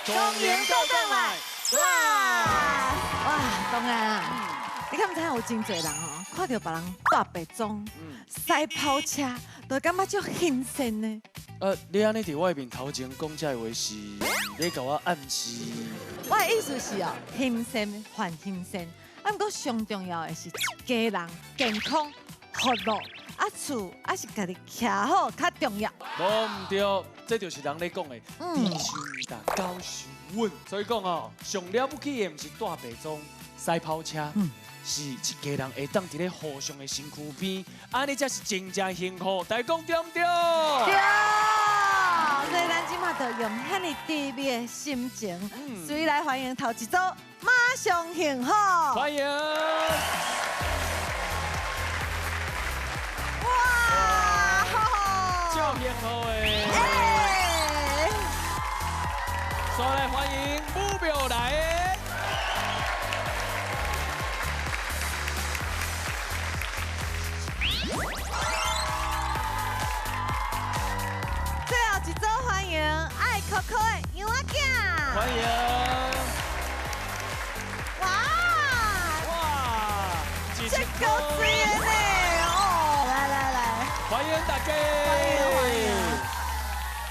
中年斗转来，哇哇，当然啊，你敢知影有真濟人吼，看著別人大白裝、賽跑車，都感覺足興奮呢。你按呢佇我的面頭前講這話是，咧共我暗示？我的意思是哦，興奮還興奮，啊，毋過上重要的是一家人健康、福樂，啊厝啊是家己徛好較重要。無毋對，這就是人咧講的，豬傷大，狗傷穩。所以講哦，上了不起的毋是大白裝、賽跑車，是一家人會當佇咧互相的身軀邊，按呢才是真正幸福。大家講對毋對？對。所以咱這馬就用遐爾甜蜜的心情，隨來歡迎頭一組馬上幸福。歡迎。哇！足幸福的。再來歡迎武廟來的。最後一組歡迎愛扣扣的楊仔囝。歡迎。哇！哇！這夠水的呢！哦，來來來，歡迎大家。歡迎歡迎。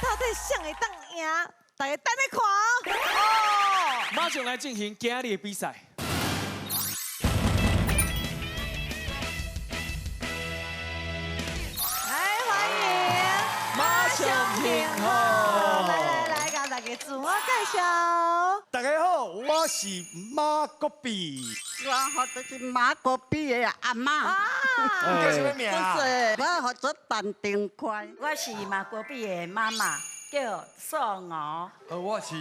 到底誰會當贏？大家等咧看哦。馬上來進行今日的比賽。來歡迎馬上幸福。來來來，共大家自我介紹。大家好，我是馬國比。我號做是馬國比的阿嬤。你叫什麼名啊？我號做陳定寬。我是馬國比的媽媽，叫宋娥。我是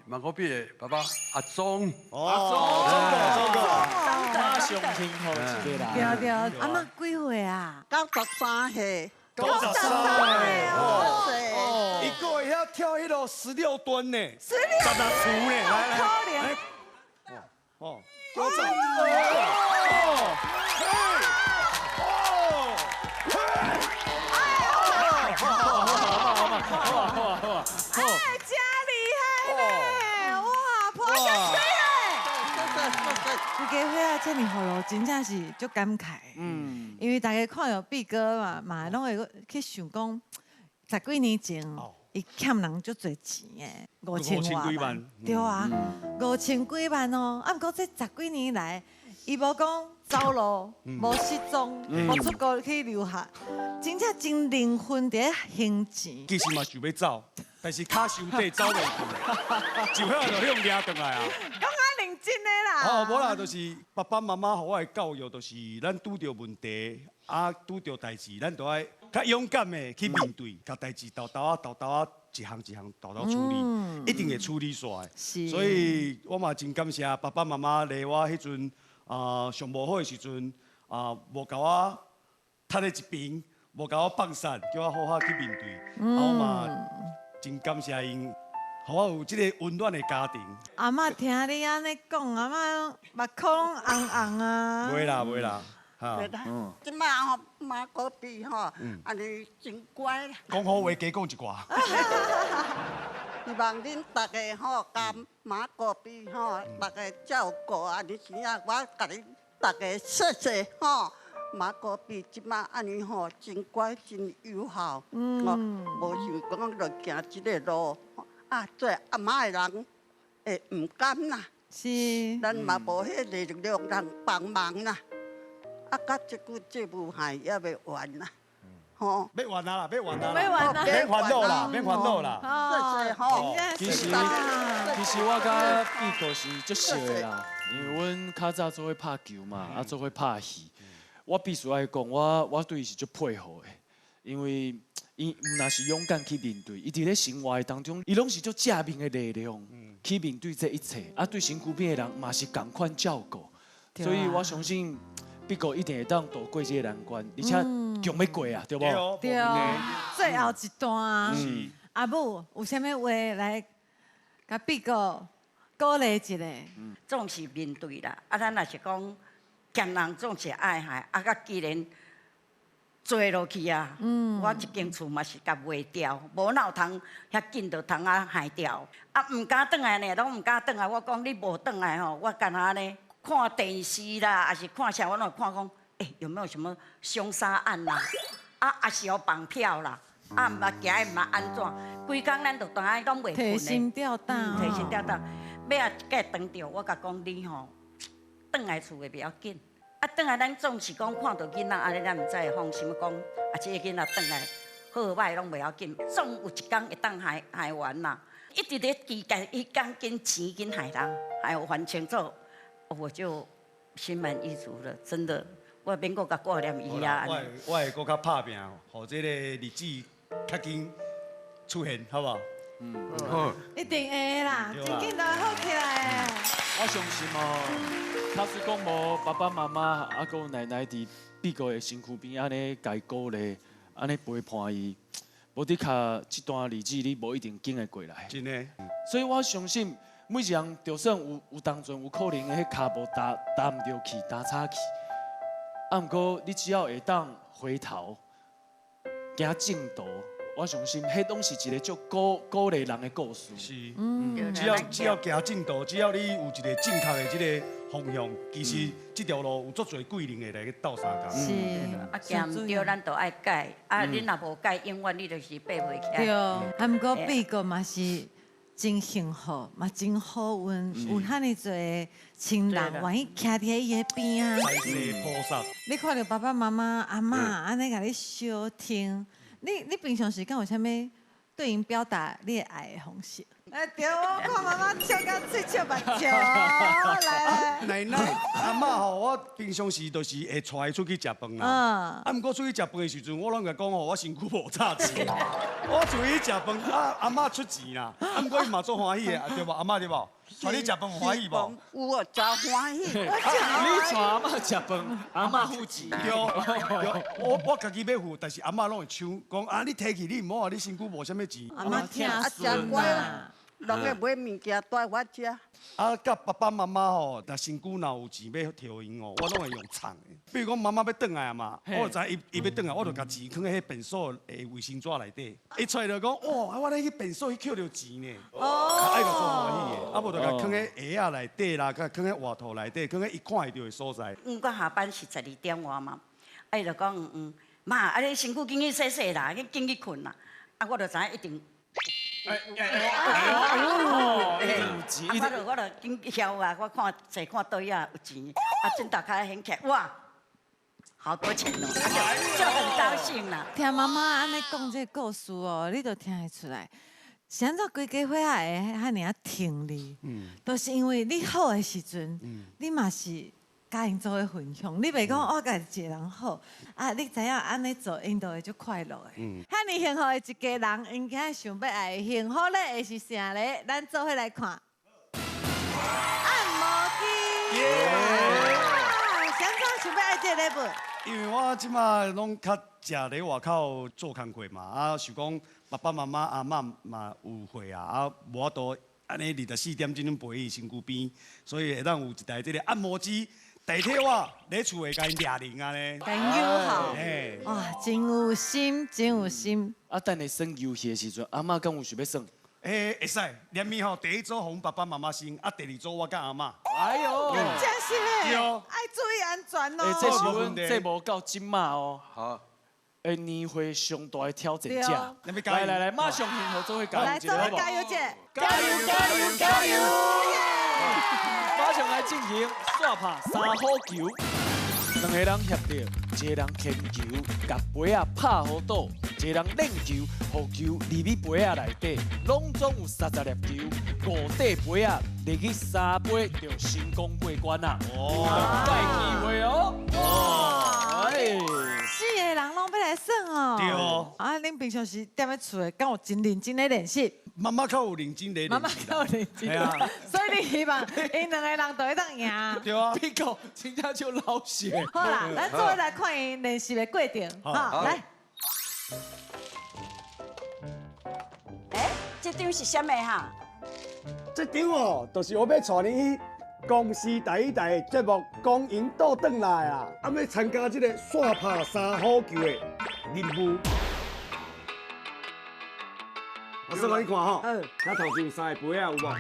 馬國比的爸爸阿忠。阿忠，忠哥，忠哥。馬上幸福一個人。對對，阿嬤幾歲啊？93歲。93歲哦。伊閣會曉跳彼個16蹲呢，16處呢，來來。哦，九十。哦。好好好好好。哎，真厲害呢！哇，破相吹嘞！規家伙啊，這麼好路，真正是足感慨。嗯。因為大家看著比哥嘛，嘛攏會去想講，十幾年前，伊欠人足濟錢的，5000幾萬。對啊，5000幾萬哦。啊，毋過這十幾年來，伊無講走路，無失蹤，無出國去留學，真正真靈魂佇咧還錢。其實嘛想欲走，但是跤傷短，走袂去，就遐就向掠轉來啊。講較認真的啦。哦，無啦，就是爸爸媽媽予我的教育，就是咱拄著問題，啊，拄著代誌，咱都愛較勇敢的去面對，共代誌沓沓仔、沓沓仔，一項一項沓沓處理，一定會處理煞的。所以我嘛真感謝爸爸媽媽，咧我彼陣啊上無好的時陣，啊無共我踢咧一邊，無共我放散，叫我好好去面對。啊，我嘛真感謝𪜶，予我有這個溫暖的家庭。阿嬤聽你按呢講，阿嬤目眶攏紅紅啊。袂啦袂啦，哈。這擺吼馬國比吼，按呢真乖啦。講好話，加講一寡。希望恁大家吼，共馬國比吼，大家照顧按呢錢啊，我共恁大家謝謝吼。馬國比這擺按呢吼，真乖真友好，我無想講就行這个路，啊，做阿嬤的人會毋甘啦。是。咱嘛無彼個力量通幫忙啦，啊，到這久債務還猶未還啦。吼，欲還啊啦，欲還啊啦，免煩惱啦，免煩惱啦。謝謝吼。其實我佮比哥是足熟的啦，因為阮較早做伙拍球嘛，啊做伙拍戲。我必須愛講，我對伊是足佩服的，因為伊毋但是勇敢去面對，伊佇咧生活的當中，伊攏是足正面的力量去面對這一切，啊對身軀邊的人嘛是仝款照顧，所以我相信比哥一定會當渡過這個難關，而且強欲過啊，對無？對，最後一段，阿母有啥物話來共比哥鼓勵一下？總是面對啦，啊，咱若是講。欠人總是愛害，啊，佮既然坐落去啊！我一間厝嘛是共賣掉，無哪有通遐緊就通啊害掉。啊，毋敢轉來呢，攏毋敢轉來。我講你無轉來吼，我干焦呢看電視啦，抑是看啥，我攏會看講，欸，有沒有什麼兇殺案啦？啊，抑是予綁票啦？啊，毋捌行毋捌按怎？規工咱就當下攏袂睏。提心吊膽。提心吊膽。尾仔一個轉著，我共講你吼，轉來厝會袂要緊。啊，轉來咱總是講看著囡仔按呢，咱毋才會放心講，啊，這個囡仔轉來好䆀攏袂要緊，總有一工會當還還完啦。一直咧期待彼工緊錢緊害人，還有還清楚，我就心滿意足了。真的，我免閣共掛念伊啊。我會閣較拍拚，予這個日子較緊出現，好無？嗯，好，一定會啦，真緊就會好起來。我相信哦，假使講無爸爸媽媽啊，閣有奶奶佇美國的身軀邊按呢共伊鼓勵，按呢陪伴伊，無的確這段日子你無一定經會過來。真的。所以我相信每一個人，就算有當陣有可能彼跤步踏踏毋著去，踏差去，啊，毋過你只要會當回頭行正途。我相信，彼攏是一個足鼓勵人的故事。是，只要行正途，只要你有一個正確的這個方向，其實這條路有足濟貴人會來去鬥相共。是，啊，行毋對，咱就愛改。啊，你若無改，永遠你就是爬袂起來。對，啊，毋過美國嘛是真幸福，嘛真好運，有遐爾濟親人願意徛佇伊的邊啊。財勢菩薩。你看著爸爸媽媽、阿嬤按呢共你相挺。你平常時間有啥物對𪜶表達你的愛的方式？哎，對，我看媽媽笑甲喙笑目笑，來。奶奶、阿嬤吼，我平常時就是會帶伊出去食飯啦。啊，毋過出去食飯的時陣，我攏共講吼，我身軀無炒錢，我出去食飯，啊，阿嬤出錢啦。啊，毋過伊嘛足歡喜的，對無？阿嬤對無？帶你食飯有歡喜無？有哦，真歡喜。你帶阿嬤食飯，阿嬤付錢。對，我家己欲付，但是阿嬤攏會搶，講啊，你提去，你毋好啊，你身軀無啥物錢。阿嬤疼孫啦。攏會買物件帶我食。啊，佮爸爸媽媽吼，若身軀若有錢欲提𪜶吼，我攏會用藏的。比如講媽媽欲轉來嘛，我就知伊欲轉來，我就共錢囥佇彼便所的衛生紙內底。伊出來就講，哇，我咧去便所去抾著錢呢。哦。愛就足歡喜的，啊無就共囥佇鞋仔內底啦，共囥佇外套內底，囥佇伊看會著的所在。阮閣下班是12點外嘛，啊伊就講，媽，啊你身軀緊去洗洗啦，緊緊去睏啦。啊，我就知影一定。哦，我就緊囂啊！我看坐看桌仔有錢，啊，真打開掀起來，哇，好多錢哦，就很高興啦。聽媽媽按呢講這個故事哦，你就聽會出來，是按怎規家伙仔會遐爾仔疼你，都是因為你好的時陣，你嘛是共𪜶做伙分享，你袂講我家己一個人好，啊，你知影按呢做，𪜶就會足快樂的。遐爾幸福的一家人，𪜶今日想欲愛幸福咧，會是啥咧？咱做伙來看。按摩機。啥怎想欲愛這個禮物？因為我這馬攏較食咧外口做工課嘛，啊，想講爸爸媽媽、阿嬤嘛有歲啊，啊，無法度按呢24點鐘陪伊身軀邊，所以會當有一台這個按摩機。代替我咧厝會共𪜶掠鈴按呢，更友好，哇，真有心，真有心。啊，等下耍遊戲的時陣，阿嬤敢有想欲耍？欸，會使，連面吼，第一組予阮爸爸媽媽先，啊，第二組我佮阿嬤。哎呦，真是嘞，愛注意安全哦。欸，這是阮節目到這馬哦。好。欸，年會上大的挑戰者。來來來，馬上幸福做伙加油一下，來，做伙加油者。加油加油加油！馬上來進行煞拍三好球，兩個人協著，一個人牽球，共杯仔拍予倒；一個人練球，予球入去杯仔內底，攏總有30粒球，5塊杯仔入去3杯就成功過關啦！有兩擺機會哦。哇！哎，四個人攏欲來耍哦。對哦。啊，恁平常時踮咧厝的，敢有真認真咧練習？媽媽較有認真咧練習。媽媽較有認真。所以你希望𪜶兩個人就會當贏。對啊。比較真正就老實。好啦，咱做伙來看𪜶練習的過程。好，來。欸，這張是啥物哈？這張哦，就是我欲帶你去公视第一台的节目《公赢倒转来》啊，啊欲参加这个线拍三好球的任务。我说你看吼，遐头前有三个杯仔有无？啊，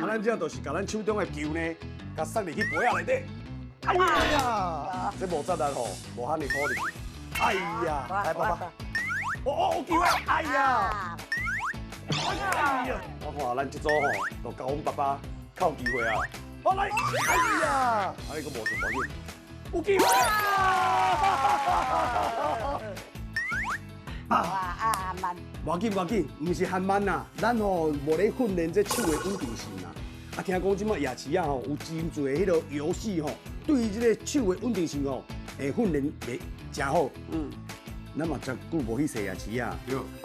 咱这就是共咱手中的球呢，共送入去杯仔内底。哎呀，这无责任吼，无遐尔可能。哎呀，来爸爸，哦哦，有机会！哎呀，哎呀，我看咱这组吼，就交阮爸爸较有机会啊。好来，哎呀，啊你阁无做无紧，有机会！啊啊慢！无要紧无要紧，毋是嫌慢啦，咱吼无咧训练这手的稳定性啦。啊，听讲这摆夜市啊吼，有真济彼个游戏吼，对于这个手的稳定性吼，会训练会真好。嗯，咱嘛真久无去踅夜市啊，啊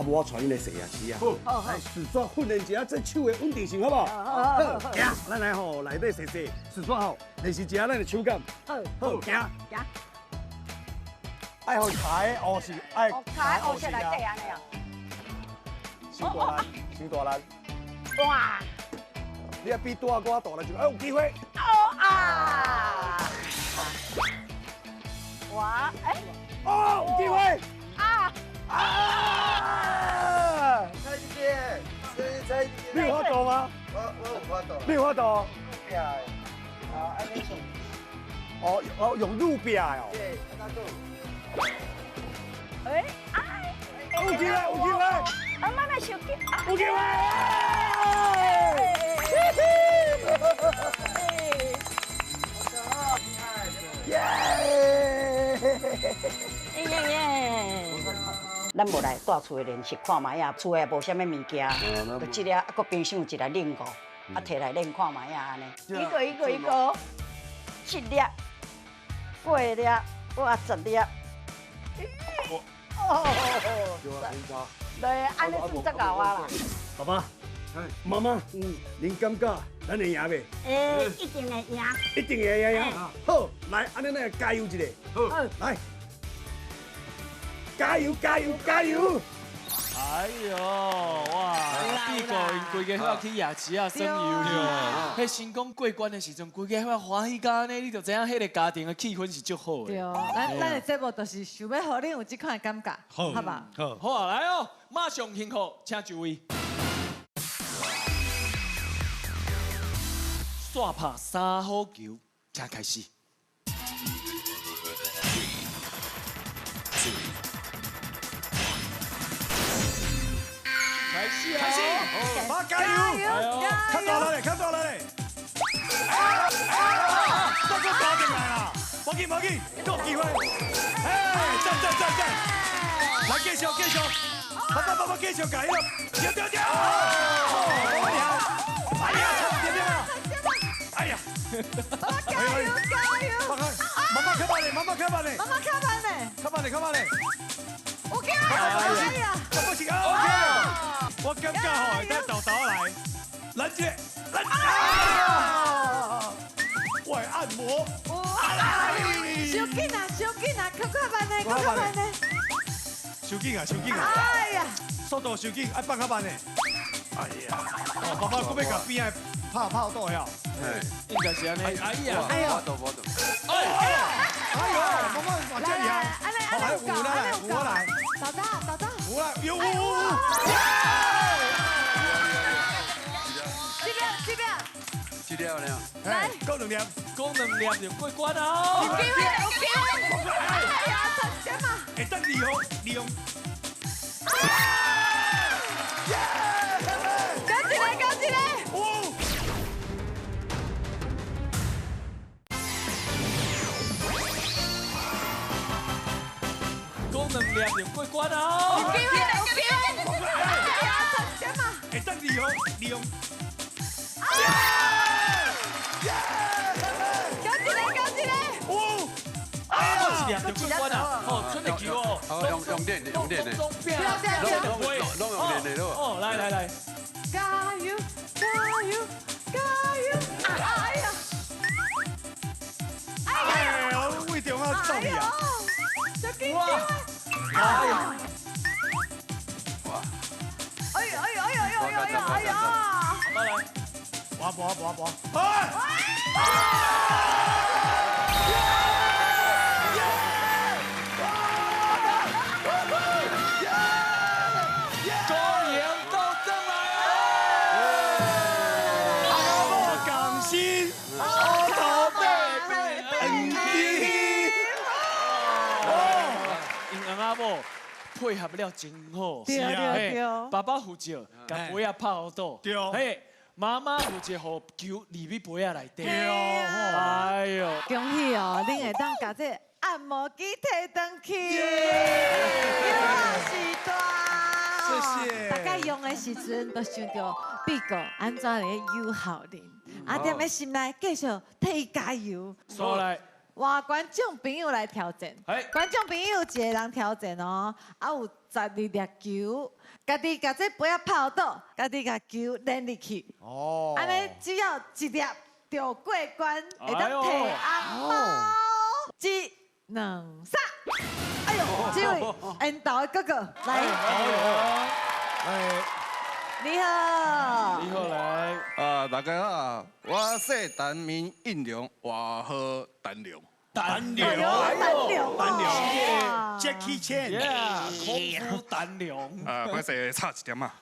无我带恁来踅夜市啊，来试煞训练一下这手的稳定性，好无？好，行，咱来吼内底踅踅，试煞吼练习一下咱的手感。好，好，行。行。爱予卡的乌色，爱卡的乌色内底按呢哦。伤大力，伤大力。哇！你啊比拄仔我大力就，哎有机会。哦啊！哇！哎！哦，有机会！啊！啊！蔡姐，蔡姐，你有法度吗？我有法度。你有法度？路壁的，啊，按呢做。哦哦，用路壁的哦。对，按呢做。哎哎！有机会，有机会！啊，慢慢小紧。有机会！耶！耶耶！咱无来住厝的练习看觅仔，厝内无啥物物件，就这粒，啊，阁冰箱有一粒冷五，啊，提来练看觅仔按呢。一个一个一个，七粒，八粒，哇，十粒。哦，对，按呢算足够啊啦。爸爸，妈妈，恁感觉咱会赢袂？欸，一定会赢。一定会赢赢。好，来，按呢咱来加油一下。好，来，加油加油加油！哎呦，哇！毕哥𪜶规家伙去夜市啊耍游戏，彼成功过关的时阵，规家伙欢喜甲按呢，你就知影彼个家庭的气氛是足好的。对，咱的节目就是想欲予恁有这款的感觉，好吧？好，好啊，来哦，马上幸福，请就位。煞拍三好球，请开始。开始，开始，妈加油！较大力咧，较大力咧！啊！都阁打进来啦！无紧无紧，阁有机会！哎，赞赞赞赞！来继续继续，爸爸爸爸继续加油！对对对！哎呀，差一点点啊！哎呀！爸爸加油加油！妈妈较慢咧，妈妈较慢咧，妈妈较慢咧，较慢咧，较慢咧。 OK 啊！哎呀，不行啊！OK，我感觉吼，会当豆豆来，咱这，咱啊，我会按摩，伤紧啊，伤紧啊，较较慢咧，较慢咧，伤紧啊，伤紧啊！哎呀，速度伤紧，爱放较慢咧。哎呀，爸爸阁欲共边仔拍炮倒呀？应该是按呢。哎呀，哎呦，哎呦，妈妈嘛遮厉害，好，来有来，有来。老大，老大，有啦，有有有！这边，这边，这粒呢？来，够两粒，够两粒就过关啊！有机会，有机会！哎呀，差一点嘛！会当利用，利用。耶！搞一个，搞一个！够两粒就过关啊！有机会，有机会！哎呀，差一点嘛！会当利用，利用。耶！搞一个，搞一个！哦！哎呀，一粒就过关啊！哦，出个球哦！用用练的，用练的，拢拢用练的咯。哦，来来来，加油，加油，加油！哎呀！哎呀，我为中啊走去啊！哇！哎呀！哇！哎呦哎呦哎呦哎呦哎呦！妈来！无无无无。公羊倒转来阿某共心，乌头白白黄枝。哦，𪜶翁仔某配合了真好。对对对。爸爸负责共杯仔拍予倒。对。嘿，妈妈负责予球入去杯仔内底。对。哎呦！恭喜哦，恁会当共这按摩机提转去。有是大。谢谢。大家用的时阵，都想著比哥按怎来友好恁，啊，踮咧心内继续替伊加油。所来。换观众朋友来挑战，观众朋友一个人挑战哦，啊有12粒球，家己共这杯仔拍倒，家己共球连入去。哦，按呢只要一粒就过关，会当提红包。一、两、三，哎呦，这位缘投的哥哥来，你好，你好来，啊，大家好，我姓陈，名应龙，外号陈龙。陈龙，陈龙，陈龙，Jackie Chan，功夫陈龙。啊，歹势差一点啊。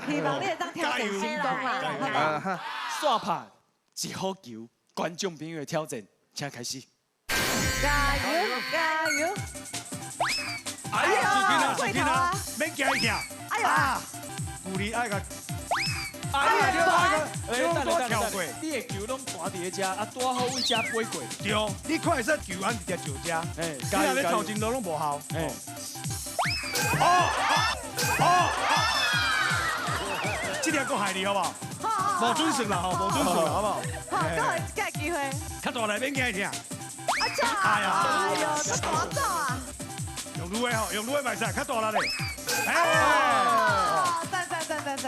希望你会当挑战成功啦。煞拍一好球，观众朋友的挑战，请开始。加油，加油！哎呀，小心啊，免惊伊疼。哎呀，距离爱共。哎呀，你爱跳过，你的球拢弹伫咧遮，啊，拄好位遮飞过。对，你看会使球按直接石遮，你若咧头前路拢无效。哦哦，这粒阁害你好无？无准算啦吼，无准算啦，好无？好，阁予一个机会。较大力免惊伊疼。啊切！哎呦，这大走啊！用撸的吼，用撸的袂使，较大力咧。哎，赞赞赞赞赞！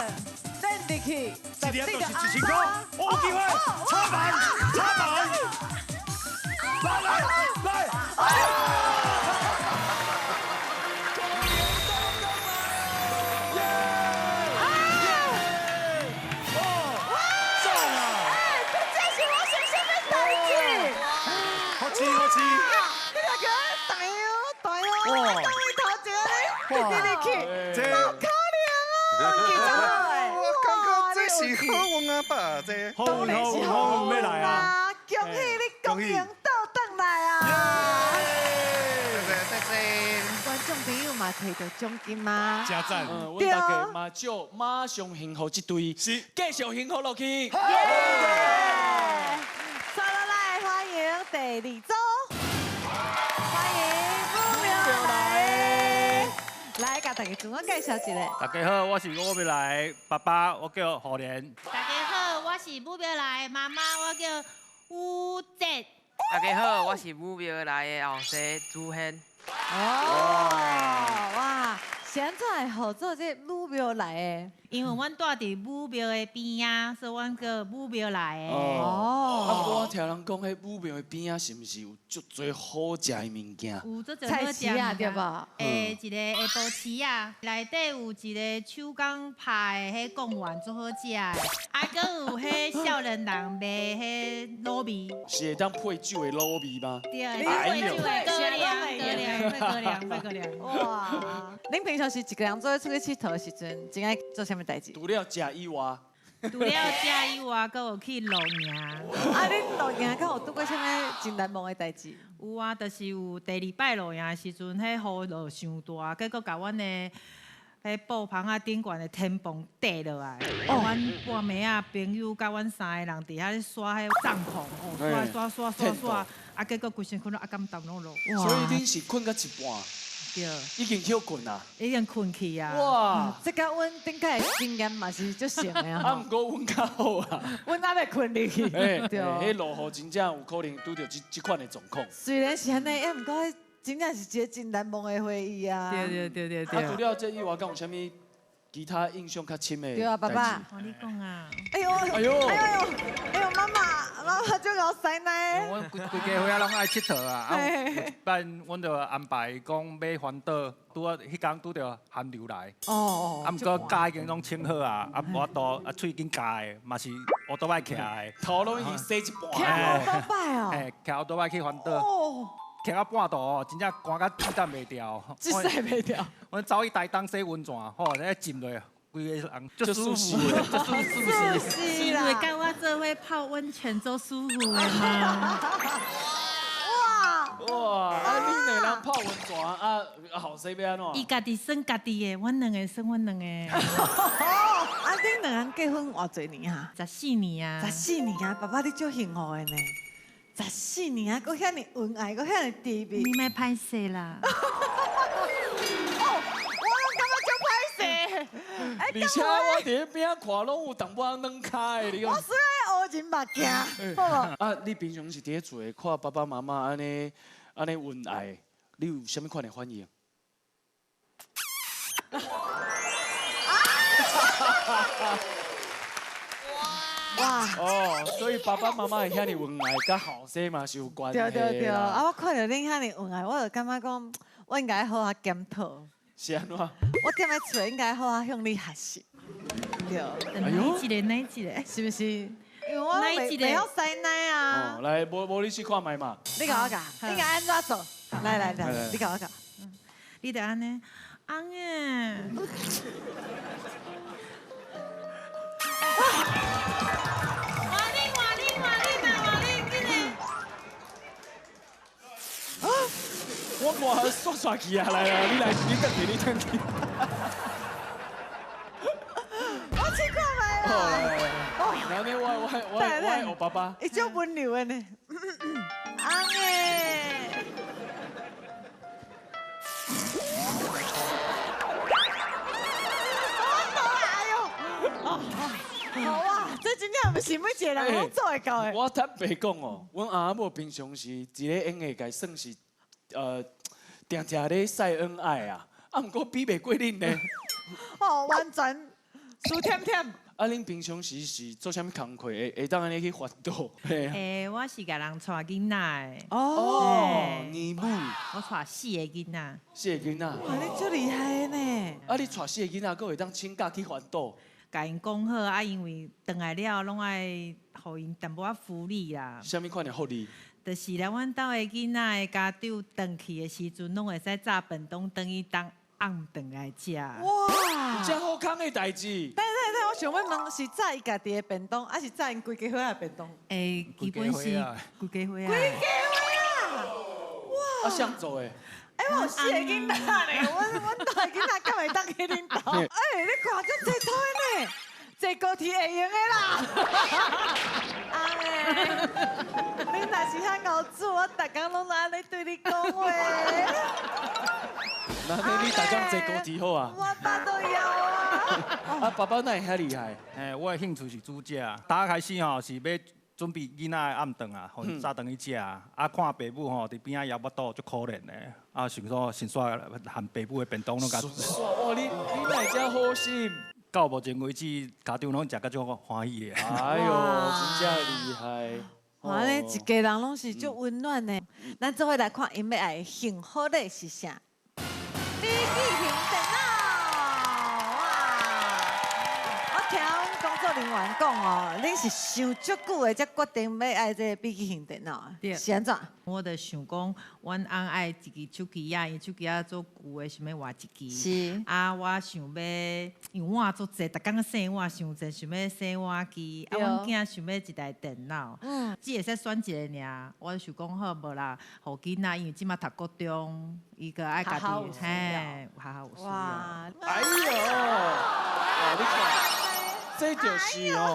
练入去，一粒就是1000块，有机会，插板，插板，来来来！哎，这真是我想啥物代志？好气好气！你若叫我大哟大哟，我当伊头前咧，入去，无可能啊！我感觉这是好运啊，爸，这好运好运好运欲来啊！恭喜你，公羊倒转来啊！谢谢谢。观众朋友嘛提到奖金吗？真赞！阮大家嘛祝马上幸福这队是继续幸福落去。接落来欢迎第二组，欢迎武妙来，来共大家自我介绍一下。大家好，我是武妙来爸爸，我叫何莲。大家好，我是武妙来妈妈，我叫吴哲。大家好，我是武庙来的后生朱宪。哦，哇，是按怎会号做这武庙来的？因为阮住伫武庙的边仔，所以阮叫武庙来的。哦。啊，不过我听人讲，彼武庙的边仔是毋是有足济好食的物件？有足济好食的对无？欸，一个下晡市仔，内底有一个手工拍的彼贡丸足好食的，啊，阁有彼少年人卖彼卤味。是会当配酒的卤味吗？对，配酒的高粱，高粱，配高粱，配高粱。哇！恁平常时一个人做伙出去𨑨迌的时阵，真爱做啥物代志？除了食以外，除了食以外，阁有去露营。啊，恁露营敢有拄过啥物真难忘的代志？有啊，就是有第二摆露营的时阵，彼雨落伤大，结果共阮的彼布棚仔顶悬的天棚跌落来。阮半暝仔朋友佮阮三个人伫遐咧刷彼帐篷，哦，刷刷刷刷刷，啊，结果规身躯拢阿甘澹落落。所以恁是困到一半？对，已经歇困啊，已经困去啊。哇，这佮阮顶摆的经验嘛是足像的啊。啊，毋过阮较好啊，阮还袂困入去。对，彼落雨真正有可能拄著这款的状况。虽然是按呢，也毋过真正是一个真难忘的回忆啊。对对对对对。啊，除了这以外，敢有啥物其他印象較深的？對啊，爸爸。我你講啊。哎呦，哎呦，哎呦，哎呦，媽媽，媽媽就𠢕師奶。阮規家伙仔攏愛𨑨迌啊，啊，有一擺阮就安排講欲環島，拄好彼工拄著寒流來。哦。啊，毋過腳已經攏穿好啊，啊無法度，啊喙緊咬的，嘛是烏多擺徛的。頭攏已經洗一半。騎烏多擺哦。嘿，騎烏多擺去環島。哦。騎到半途哦，真正寒到抵擋袂牢。抵擋袂牢。阮走去台東洗溫泉，吼，咧浸落，規个人足舒服，足舒服。是因為佮我做伙泡溫泉足舒服的嗎？哇哇！啊，恁兩人泡溫泉啊，後生欲按怎？伊家己耍家己的，阮兩个耍阮兩个。啊，恁兩人結婚偌濟年啊？14年啊。14年啊，爸爸你足幸福的呢。14年啊，閣遐爾恩愛，閣遐爾甜蜜。你莫歹勢啦。哦，我攏感覺足歹勢。而且我佇邊仔看，攏有淡薄仔軟跤的，你講。我需要烏人目鏡，好無？啊，你平常是佇咧厝看爸爸媽媽按呢按呢恩愛，你有啥物款的反應？哇！哦，所以爸爸媽媽會遐爾恩愛，佮後生嘛是有關係。對對對，啊！我看著恁遐爾恩愛，我就感覺講，我應該好好檢討。是按怎？我踮咧厝應該好好向你學習。對。哎呦，哪一個？哪一個？是不是？因為我袂曉師奶啊。哦，來，無無你試看覓嘛。你共我教，你共按怎做？來來來，你共我教。你著按呢，翁仔。我看煞煞去啊！来来，你來，你轉去，你轉去。我試看覓啦。然後呢，我爸爸。伊足溫柔的呢。翁仔。好啊，這真正毋是每一個人攏做會到的。我坦白講哦，阮阿某平常時一个演藝界算是，定定咧曬恩愛啊，啊，毋過比袂過恁呢。哦，完全輸忝忝。啊，恁平常時是做啥物工課？會當按呢去環島？我是共人帶囡仔的。哦，姨母。我帶4個囡仔。4個囡仔。哇，你足厲害的呢！啊，你帶4個囡仔，閣會當請假去環島？共𪜶講好啊，因為轉來了攏愛予𪜶淡薄仔福利啦。啥物款的福利？就是來阮兜的囡仔的家長轉去的時陣，攏會使炸便當轉去當暗頓來食。哇！這好康的代誌。等等，我想欲問，是炸伊家己的便當，還是炸𪜶規家伙的便當？欸，基本是規家伙啊。規家伙啊！哇！啊，誰做的？哎，我有4個囡仔呢，阮兜的囡仔敢會當去恁兜？哎，你看足濟套的呢，坐高鐵會用的啦。翁仔，你若是遐𠢕煮，我逐工攏按呢對你講話。那你逐工坐高鐵好啊？我爸都枵啊。啊，爸爸哪會遐厲害？嘿，我的興趣是煮食，打開始吼是欲準備囡仔的暗頓啊，予𪜶早轉去食。啊，看爸母吼佇邊仔枵腹肚，足可憐的。啊，想說順紲含爸母的便當攏共。哇，你哪會遮好心？到目前為止，家長攏食甲足歡喜的。哎呦，真正厲害！哇，呢一家人攏是足溫暖的。咱做伙來看，𪜶欲愛的幸福禮是啥？筆記型電腦！哇！我聽工作人員講哦，恁是想足久的才決定欲愛這個筆記型電腦，是按怎？我就想講，阮翁愛一支手機仔，因手機仔足舊的，想欲換一支。是。啊，我想欲，因為碗足濟，逐工洗碗傷濟，想欲洗碗機。啊，阮囝想欲一台電腦。嗯。只會使選一個爾，我就想講好無啦，予囡仔，因為這馬讀國中，伊閣愛家己嘿，學校有需要。哇！哎呦！哇，你看，這就是哦，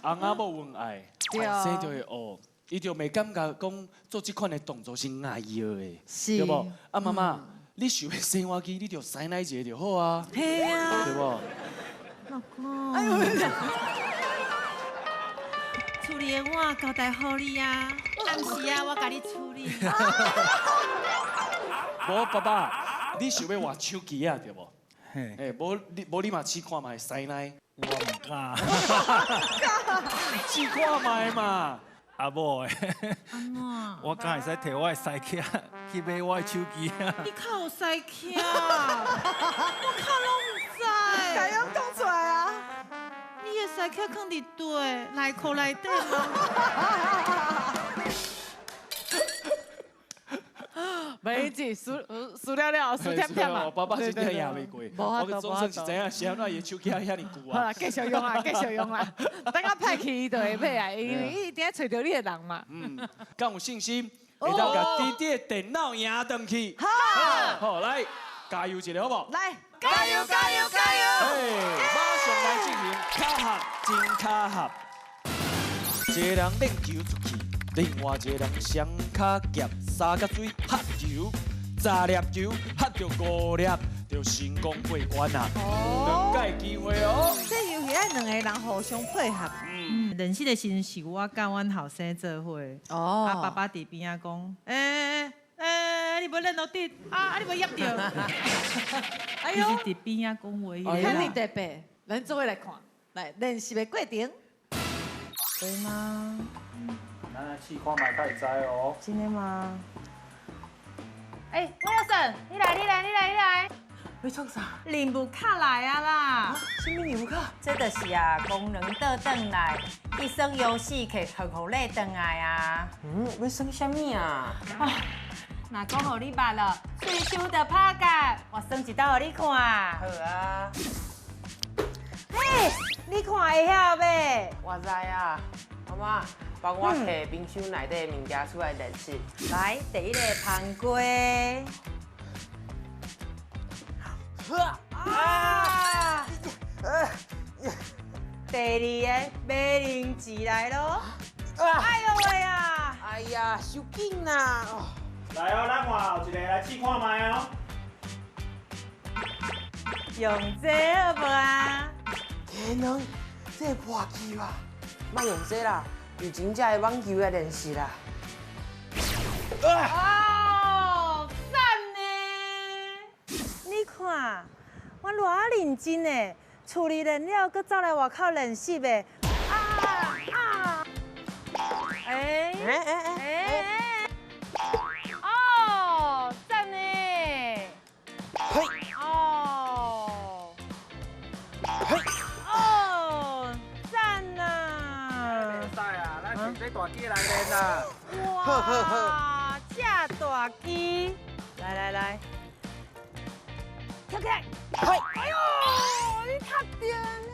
翁仔某恩愛，這就會哦。伊就袂感覺講做這款的動作是礙藥的，對無？啊，媽媽，你想欲洗碗機，你就師奶一个就好啊，對啊，對無？老公，厝裡的碗交代予你啊，暗時啊，我共你處理。無，爸爸，你想欲換手機啊，對無？嘿，無你無你嘛試看覓師奶。我毋敢。試看覓嘛。阿某的，我敢會使提我的師卡去買我的手機啊？你較有師卡，我較攏毋知。敢用講出來啊？你的師卡囥佇佗，內褲內底嗎？沒事，輸輸了了，輸忝忝啊！我爸爸真正贏袂過，我總算是知影是按怎伊的手機遐爾舊啊。好啦，繼續用啦，繼續用啦。等下歹去伊就會買啊，因為伊一定愛揣著你的人嘛。嗯，敢有信心會當共弟弟的電腦贏轉去？好，好來，加油一下好無？來，加油加油加油！馬上來進行卡合真卡合，一個人練球出去。另外一個人雙跤夾三角錐合球，10粒球合著5粒，就成功過關啦。兩擺機會哦。這遊戲愛兩個人互相配合。嗯，練習的時陣是我佮阮後生做伙。哦。啊，爸爸佇邊仔講，你無練落地，啊，你無儼著。哎呦。伊是佇邊仔講話。遐爾特別，咱做伙來看，來練習的過程。對嗎？咱來試看覓，才會知哦。真的嗎？哎，威爾森，你來，你來，你來，你來。你創啥？任務卡來啊啦！啥物任務卡？這就是啊，功能倒轉來，去耍遊戲客予你轉來啊。嗯，欲耍啥物啊？啊，若講予你捌了，喙鬚就拍結，我耍一道予你看。好啊。嘿，你看會曉袂？我知啊，媽媽。幫我提冰箱內底的物件出來練習。來，第一個香瓜。啊！第二个马铃薯來咯。哎呦喂啊！哎呀，傷緊啦！來哦，咱換後一個來試看覓哦。用這好無啊？天哪，這會破球啊！莫用這啦。用真正的網球來練習啦！哦，讚呢！你看，我偌認真的，厝裡練了，閣走來外口練習的。啊啊！哎哎哎哎！哦，讚呢！嘿！哦！嘿！哦，讚呐！這大機來練啦！哇，這大機，來來來，跳起來！哎呦，你踢著呢！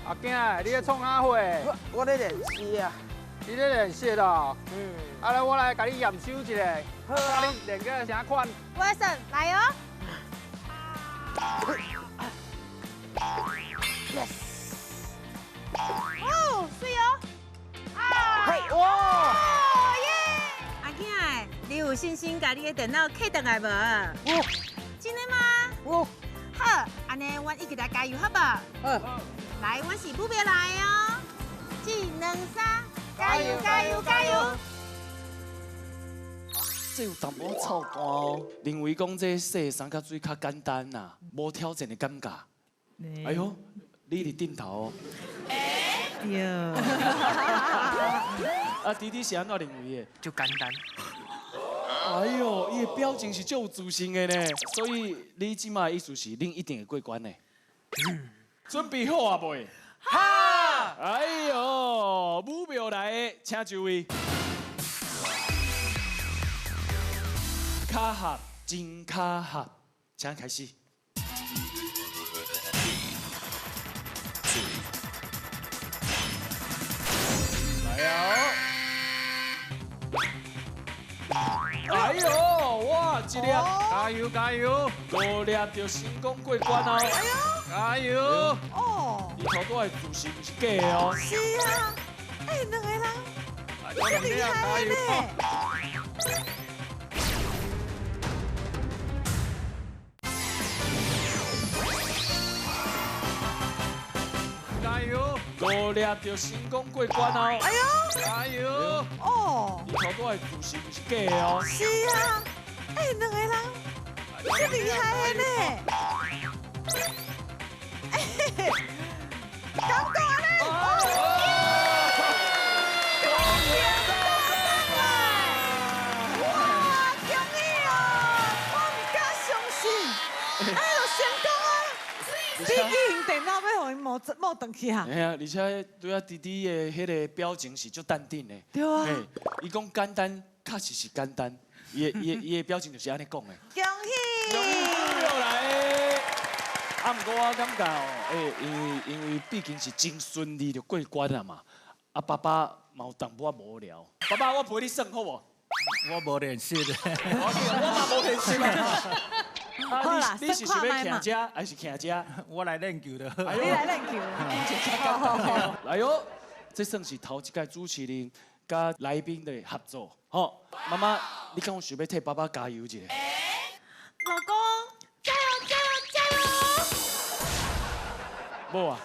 阿囝，你咧創啥貨？我咧練習啊。你咧練習咯？嗯。啊，來我來共你驗收一下，好啊，你練個啥款？威森，來哦！ Yes！哦，水哦！啊！哇！耶！阿囝，你有信心共你的電腦啟轉來無？有。真的嗎？有。好，按呢，阮一起來加油，好無？好。來，阮是武廟來的哦。一、兩、三，加油！加油！加油！這有淡薄仔臭干哦。認為講這洗三角錐較簡單啦，無挑戰的感覺。哎呦！你佇頂頭哦。對。啊，弟弟是按怎認為的？就簡單。哎呦，伊的表情是足有自信的呢，所以你這擺的意思是恁一定會過關的。準備好啊未？好。哎呦，武廟來的，請就位。卡合真卡合，請開始。來哦！哎呦，哇，一粒，加油加油，5粒就成功過關哦！哎呦，加油！哦，伊頭拄仔的姿勢毋是假的哦。是啊，哎，兩個人，真厲害呢！加油！ 5粒六粒就成功过关哦。哎呦，哎呦，哦，伊头拄的主席毋是假的哦。是啊，哎，两个人这厉害的呢。哎，感觉呢？哇，恭喜哦！我唔敢相信，哎，就成功啊！笔记型电脑欲予伊摸摸转去啊！嘿啊，而且对啊，弟弟的彼个表情是足淡定的。对啊。伊讲简单，确实是简单。伊的表情就是按呢讲的。恭喜！恭喜来！啊，毋过我感觉哦，欸，因为毕竟是真顺利就过关了嘛。啊，爸爸嘛有淡薄仔无聊。爸爸，我陪你耍好无？我无练习的。我嘛无练习。好啦，你是想欲徛遮还是徛遮？我来练球的。你来练球。来哟，这算是头一届主持人佮来宾的合作。吼，妈妈，你敢有想欲替爸爸加油一下？老公，加油加油加油！无啊，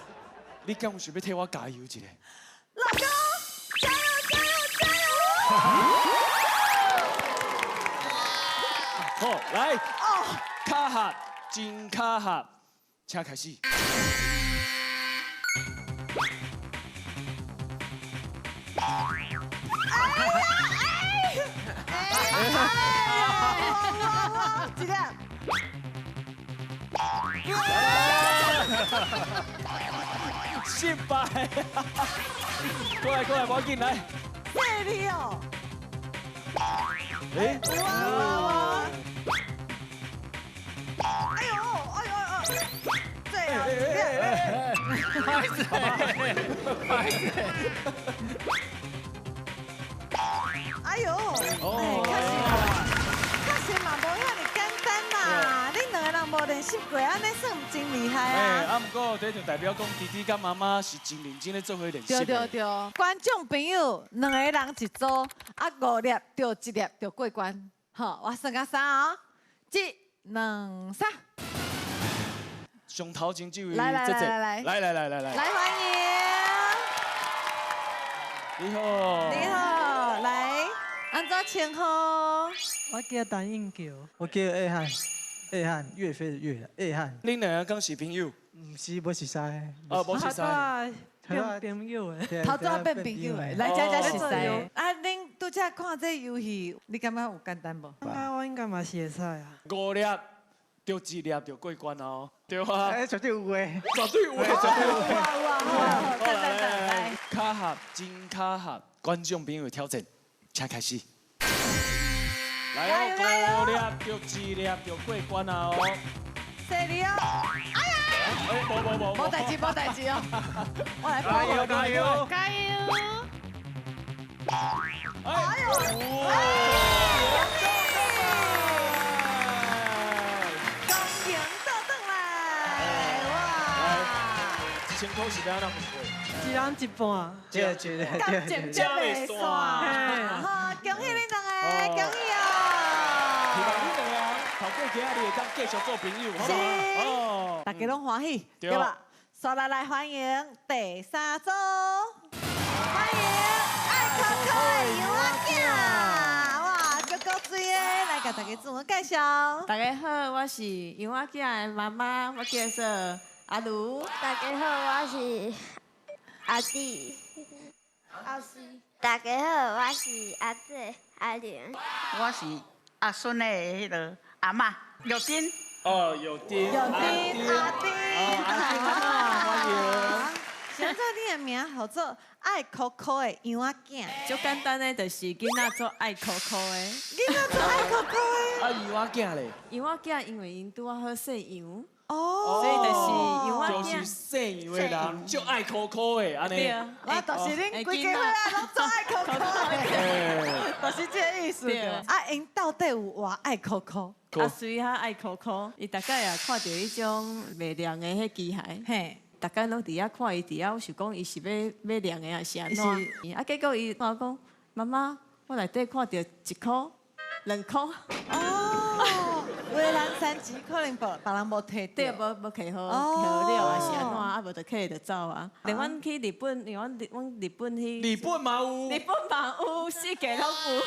你敢有想欲替我加油一下？老公，加油加油加油！好，来。卡合，真卡合，请开始。哎呀！哎！一粒。失败。过来过来，无要紧来。犀利哦。哎。哇哇哇！哎呦，哎呦哎呦，对啊，不好意思，不好意思。哎呦，哎，确实嘛，无遐尔简单啦。恁两个人无练习过，按呢算真厉害啊。哎，啊，毋过这就代表讲弟弟佮妈妈是真认真咧做伙练习。对对对，观众朋友，两个人一组，啊，5粒著1粒就过关。好，我算到3哦，1、2、3。上头前这位，来来来来来来来来来，来欢迎。你好。你好，来，按怎称呼？我叫陈应桥。我叫叶汉，叶汉，岳飞的岳，叶汉。恁两个敢是朋友？毋是，无熟似。哦，无熟似。变朋友的。头拄仔变朋友的，来遮才熟似。啊，恁拄才看这游戏，你感觉有简单无？啊，我应该嘛是会使啊。5粒。著1粒就过关哦，对啊。哎，绝对有的，绝对有的，绝对有的。哇哇！来来来，卡合真卡合，观众朋友挑战，请开始。来哦，5粒著1粒就过关啊哦。犀利哦！哎呀！哎，无无无，无代志，无代志哦。我来加油加油加油！哎呦！1000块是欲按怎分配？一人一半。对对对，接袂散。好，恭喜恁两个，恭喜哦！希望恁两个透过今仔日会当继续做朋友，好无？哦，大家拢欢喜，对吧？刷来来欢迎第三组，欢迎爱可可的羊仔囝，哇，足够水的，来共大家自我介绍。大家好，我是羊仔囝的妈妈，我叫做阿如。大家好，我是阿弟。阿西。大家好，我是阿姐阿玲。我是阿孙的彼个阿嬷玉珍。哦，玉珍。玉珍，阿丁，阿丁阿嬷，欢迎。现在你的名号做爱可可的羊仔囝，足简单的，就是囡仔做爱可可的。囡仔做爱可可的。啊，羊仔囝咧？羊仔囝因为𪜶拄仔好姓杨。哦，所以就是羊仔就是姓杨的人，足爱可可的，按呢。对啊，啊，就是恁规家伙仔拢足爱可可的，就是这个意思。啊，𪜶到底有偌爱可可？阿水较爱可可，伊逐摆也看著彼种袂亮的彼机械，嘿，逐摆拢伫遐看伊伫遐，我想讲伊是欲量的还是按怎？啊，结果伊我讲，妈妈，我内底看著1箍、2箍。哦，有的人三钱可能别别人无提对，无无摕好，好了啊是按怎啊？无就摕就走啊。连阮去日本，因为阮日本去，日本嘛有，日本嘛有，四界拢有。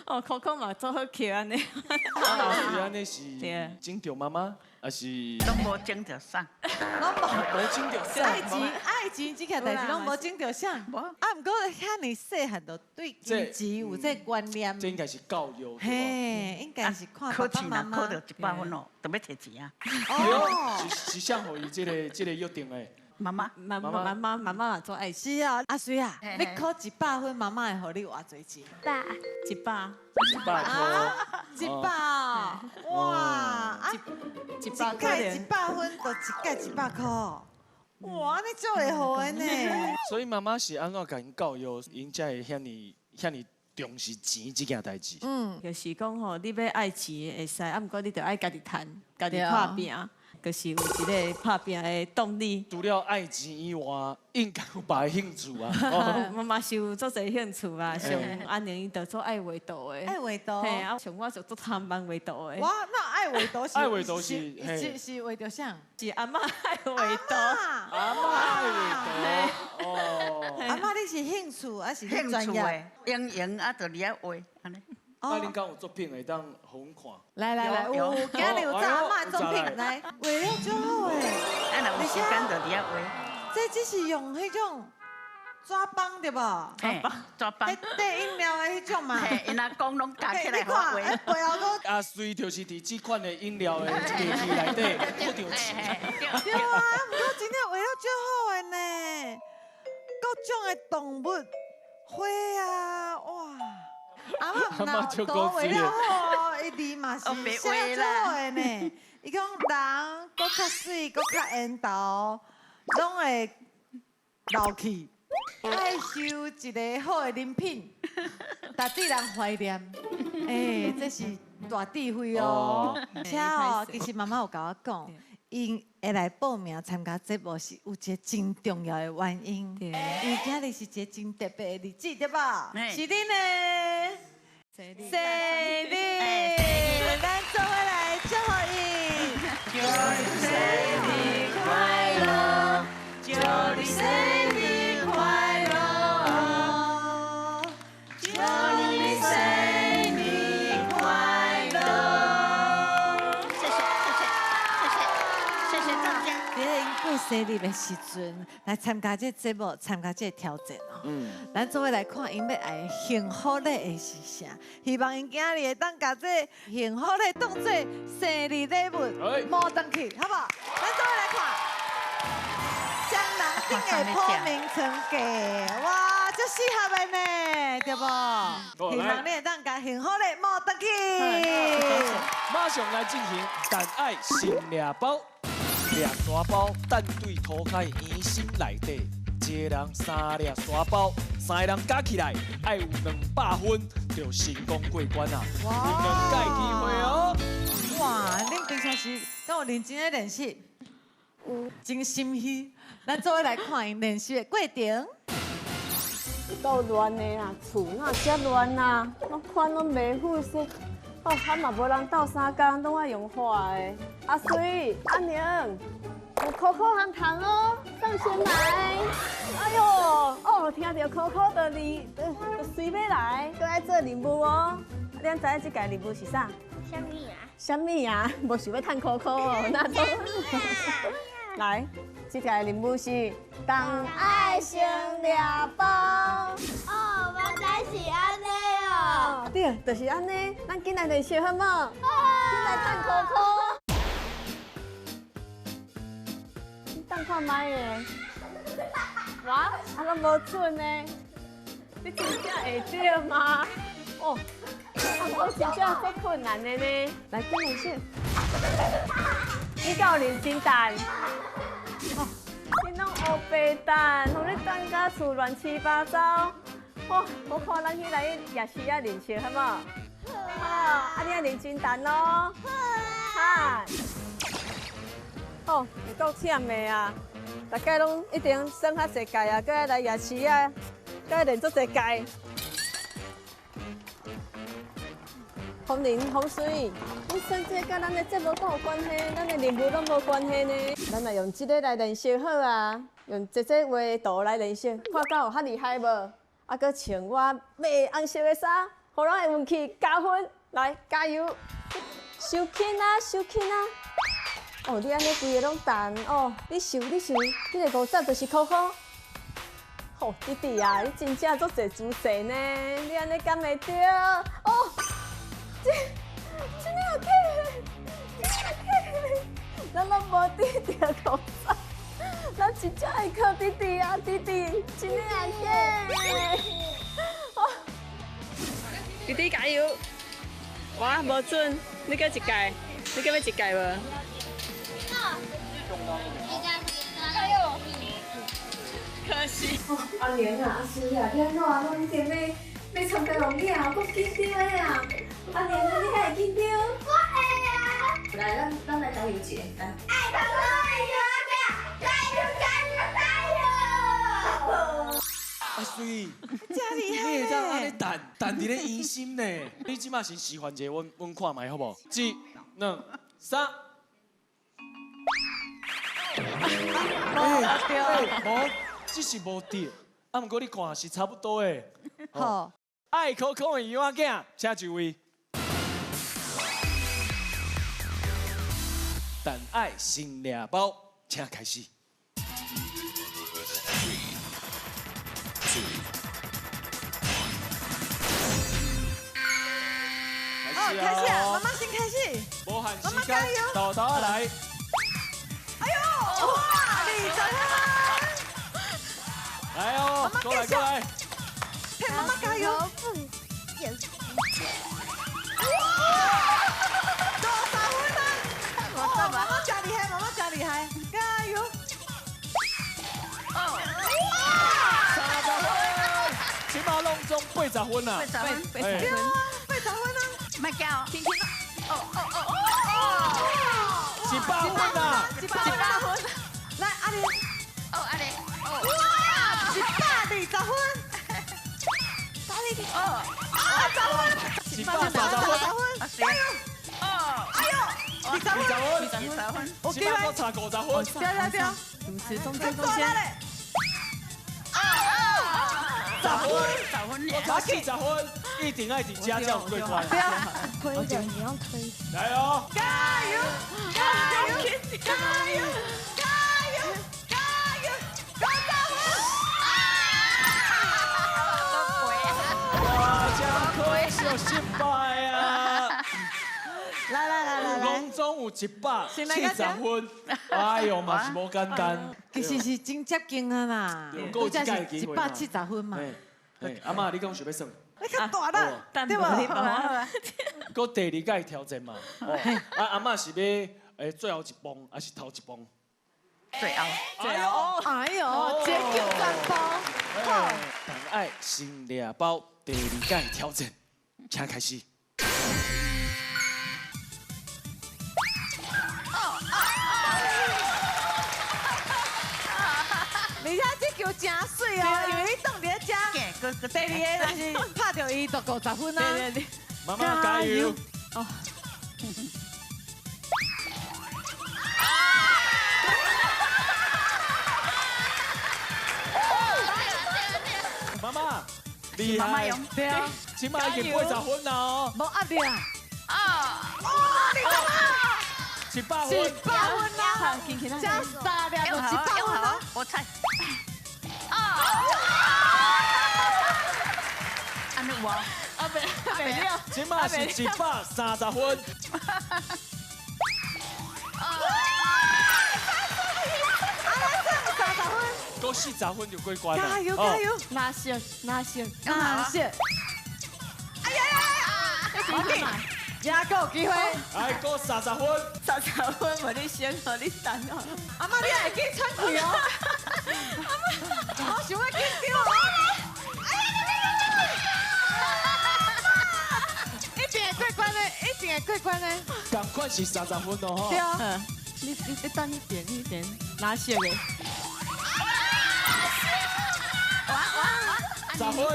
哦，扣扣嘛做好捡按呢。啊，是按呢是拯救妈妈，还是？拢无拯著啥？拢无无拯著啥？爱钱爱钱这件代志拢无拯著啥？啊，毋过遐尔细汉就对金钱有这观念。这应该是教育。嘿，应该是看爸爸妈妈。考试若考著100分哦，就欲提钱啊。哦，是谁予伊这个约定的？妈妈，妈妈，妈妈，妈妈做爱是啊，阿水啊，你考100分，妈妈会予你偌济钱？100，100箍， 100，哇，啊，一届100分就一届100箍，哇，你足会予的呢。所以妈妈是按怎共𪜶教育，𪜶才会遐尔遐尔重视钱这件代志？嗯，就是讲吼，你欲爱钱会使，啊，毋过你著爱家己趁，家己拍拼。就是有一个拍拼的动力。除了爱钱以外，应该有别的兴趣啊。我嘛是有足济兴趣啊，像阿宁伊就做爱画图的。爱画图。嘿，啊，像我就足贪玩画图的。哇，那爱画图是？爱画图是是画著啥？是阿嬷爱画图。阿嬷爱画图。哦。阿嬷，你是兴趣还是兴专业？闲闲啊，就伫遐画按呢。啊，恁敢有作品会当予阮看？来来来，有今日有找阿嬷作品来，画了足好诶。啊，若有时间就伫遐画。这只是用彼种纸板对无？嘿，纸板。缀饮料的彼种嘛。嘿，𪜶阿公拢夹起来予我画。背后阁。阿水就是伫这款的饮料的机器内底摕著钱。对啊，毋过真正画了足好的呢，各种的动物、花啊，哇！阿嬷毋若图画了好，伊字嘛是写足好的呢。伊讲人阁较媠，阁较缘投，拢会老去。爱收一个好的人品，值得人怀念。欸，这是大智慧哦。而且哦，其实妈妈有共我讲，𪜶会来报名参加节目是有一个真重要的原因，因为今日是一个真特别的日子，对吧？是恁的生日，咱做伙来祝福伊。祝你生日快乐，祝你生日快乐，祝你生日快乐。谢谢谢谢谢谢谢谢大家。伫𪜶过生日的时阵，来参加这个节目，参加这个挑战哦。咱做伙来看，𪜶欲爱幸福礼的是啥？希望𪜶今日会当共这幸福礼当做生日礼物，摸转去，好无？咱做伙来看，双人顶的破名床架，哇，足适合的呢，对无？希望你会当共幸福礼摸转去。马上来进行但爱新掠包。掠沙包，等对涂跤圆心内底，一个人3粒沙包，3个人加起来爱有200分，就成功过关啊！有2届机会哦。哇，恁平常时敢有认真咧练习？有，真心虚。咱做伙来看𪜶练习的过程。有够乱的啦，厝哪遮乱啊？我看拢袂好势。哦，啊嘛无人斗相共，拢爱用画的。阿水、阿宁，有可可和糖哦，上先来。哎呦，哦，听到可可就离，就随欲来，阁爱做任务哦。你知影这届任务是啥？啥物啊？啥物啊？无想欲趁可可哦，那都。来，这届任务是同爱先掠包。哦，原来是按呢哦。对，就是按呢。咱紧来练习好无？紧来趁可可。你等看觅的。哇，啊拢无准呢。你真正会对吗？哦，啊，我真正足困难的呢。来，紧来试。你够认真等？哦，你拢乌白等，予你等甲厝乱七八糟。哇，我看咱去来夜市仔练习，好无？好，啊你爱认真等哦。好。哦，有够忝的啊！大概拢一定耍较济届啊，阁爱来夜市啊，阁爱练足济届。予风铃风水，你算这佮咱的节目敢有关系？咱的任务拢无关系呢。咱来用这个来练习好啊，用这这画图来练习，看敢有较厉害无？啊，阁穿我买红色的衫，予咱的运气加分，来加油！收轻啊，收轻啊！哦，你按呢规个拢弹哦，你想你想，这个50就是箍箍。吼，弟弟啊，你真正足济姿势呢，你按呢敢会对？哦，这真的有假？真的有假？咱拢无得到50，咱真正会靠弟弟啊，弟弟，真的有假？哦，弟弟加油！我无准，你阁一届，你阁欲一届无？可惜。阿莲啊，阿诗啊，你按怎啊？拢已经欲参加龙岭啊，阁紧张的啊！阿莲啊，你敢会紧张？我会啊！来，咱来加油一下，来。爱可可的加油，加油，加油！阿水，真厉害！你会当按呢弹弹伫咧圆心呢？你这马先示范一下，阮看觅好无？一、两、三。对，无，这是无对，啊，毋过你看是差不多的。好，爱可可的羊仔囝，请就位。但爱新掠包，请开始。哦，开始啊！妈妈先开始。无限时间，豆豆来。哎呦，哇，20分！来哦，过来过来，配妈妈加油！哇，多少分啊？哦，妈妈真厉害，妈妈真厉害，加油！哦，哇，30分，起码拢总80分啊，80分，对啊，80分啊，莫叫，轻轻哦哦哦哦，100分啊，100分，来阿玲，哦阿玲，哦，哇，120分，哦， 20分，130分，加油！哦，哎呦，20分， 20分，我起码阁差50分，对对对，主持中间中间， 10分， 10分，我差40分，一定爱伫遮才有过关。对啊，推的，你用推。来哦！加油！加油！加油！加油！加油！50分！哇，真可惜，失败啊！来来来来来，拢总有170分，哎呦，嘛是无简单。其实是真接近啊啦，够一届机会170分嘛。阿嬷，你讲想欲算？你较大啦，对无？阁第二届挑战嘛。啊，阿嬷是欲最后一棒，还是头一棒？最后。最后。哎呦，解救全部。好。但爱新掠包第二届挑战，请开始。而且这球真媠哦，因为你挡伫咧遮，第二个若是拍著伊就50分啊。妈妈加油！哦。妈妈，厉害！对啊，这马已经80分了哦。无压力啊！啊！哇，你干嘛？ 100分。100分啊！加三粒就100分啊！我猜。啊！按呢有啊？啊，袂了。这马是130分。啊！30分。阁40分就过关啦！加油加油！哪色哪色哪色！哎呀呀呀！也阁有机会。来，阁30分。30分，无你先，无你等哦。阿嬷，你也会紧喘气哦。阿嬷，我想欲紧张哦。一定会过关的，一定会过关的。仝款是30分哦，吼。对啊。你等一点一点，哪色的？ 10分。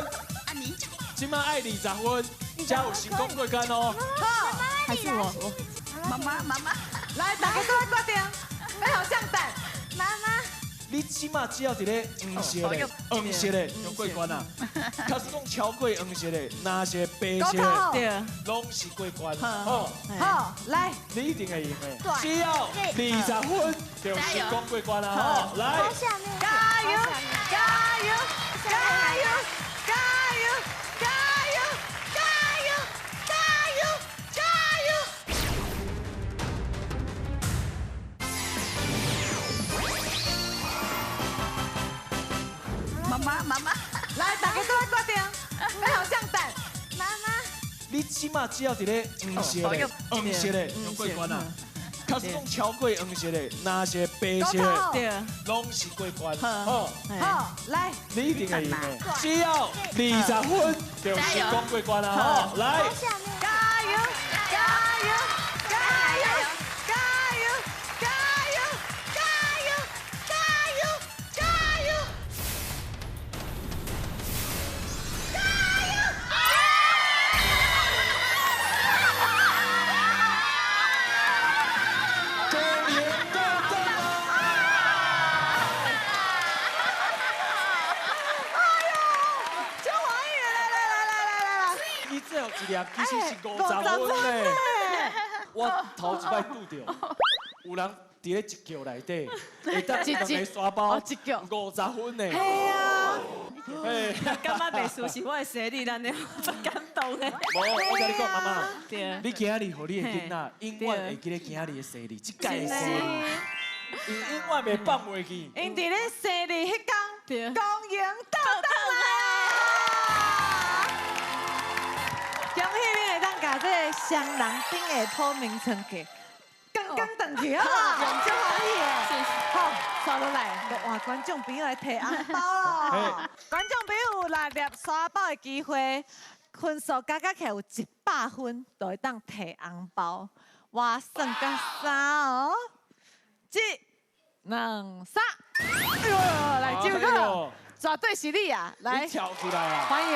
阿妮。这马爱20分。才有成功过关哦。好，还是我，妈妈妈妈，来，大家都来决定，要好上蛋。妈妈。你起码只要伫咧黄色的、黄色的就过关啦。假使讲超过黄色的，若是白色的，拢是过关。好，好，来，你一定会赢的。只要20分就成功过关啦。好，来，加油，加油，加油，加油，加油，加油，加油，加油！妈妈，妈妈，来，大家都来决定，要好上蛋。妈妈，你起码只要伫咧黄色的、黄色的就过关啦。假使讲超过黄色的，若是白色的，拢是过关。好，好，来，你一定会赢的。只要20分就成功过关啦。好，来，加油，加油，加油，加油，加油，加油，加油，加油！一粒其实是50分呢。我头一摆拄著，有人伫咧一桥内底，会当两个沙包，50分呢。系啊。感觉袂输是我的生日，咱的足感动的。无，我甲你讲，妈妈，你今日予你的囡仔永远会记得今日的生日，这届的生日，伊永远袂放袂记。𪜶伫咧生日彼天，光荣倒转来。恭喜你会当共这个双人顶下铺名床架，刚刚转去，好无？足欢喜的。好，刷落来，就换观众朋友来提红包咯。观众朋友有6粒沙包的机会，分数加加起来有100分，就会当提红包。我算甲三哦，一、两、三，哎呦，来，这个绝对是你啊！来，跳起来啊！欢迎。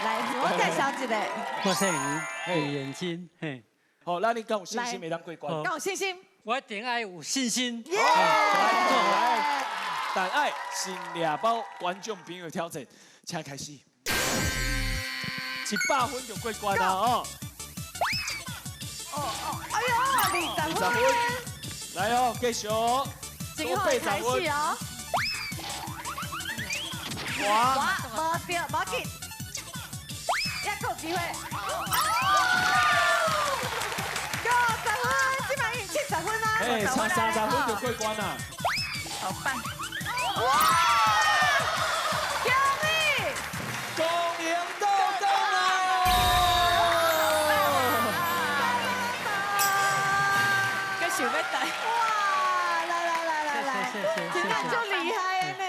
来，自我介绍一下。我姓吴，李眼睛，嘿。好，那你敢有信心会当过关？敢有信心？我一定爱有信心。来，但爱新掠包，观众朋友挑战，请开始。100分就过关啦哦。哦哦，哎呦，20分。来哦，继续。真好开始哦。哇，无对，无紧。还阁有机会，50分，这摆已经70分啦！哎，差30分就过关啦！好棒！哇！恭喜！光荣倒转来！阁想欲带！哇！来来来来来，真正足厉害的呢！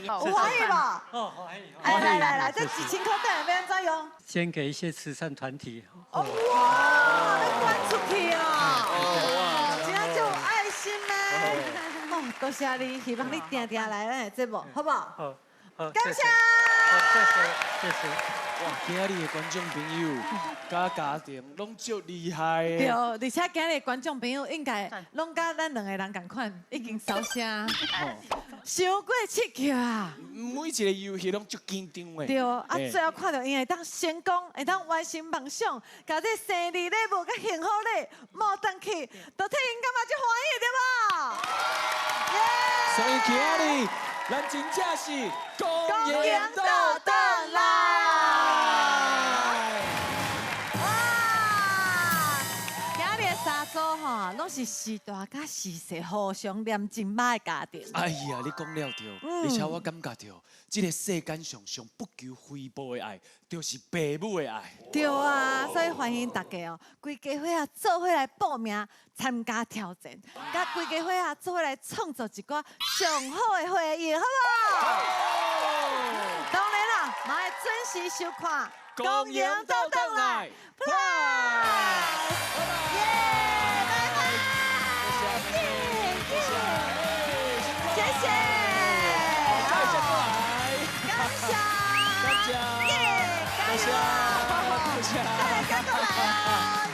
有欢喜无？哦，欢喜！来来来来，这1000块等下欲按怎用？捐给一些慈善团体。哇，欲捐出去哦！哇，真正足有爱心呢！哦，多谢你，希望你定定来咱的节目，好不好？好，好，感谢。谢谢，谢谢。哇，今日的观众朋友佮家庭拢足厉害的。对，而且今日观众朋友应该拢佮咱两个人仝款，已经收声，伤过刺激啊！每一个游戏拢足紧张的。对，啊，最后看著𪜶会当成功，会当完成梦想，共这生日礼物佮幸福礼物转去，就替𪜶感觉足欢喜，对无？所以今日咱真正是光荣倒转来。哇！今日的三组吼，拢是时大佮时细互相念真歹的家庭。哎呀，你讲了对，而且我感觉著，这个世间上上不求回报的爱，就是父母的爱。对啊，所以欢迎大家哦，规家伙仔做伙来报名参加挑战，佮规家伙仔做伙来创造一寡上好的回忆，好无？当然啦，嘛会准时收看《光荣倒转来》。耶，拜拜！谢谢，感谢，感谢，耶，感谢。谢。再来，再过来哦。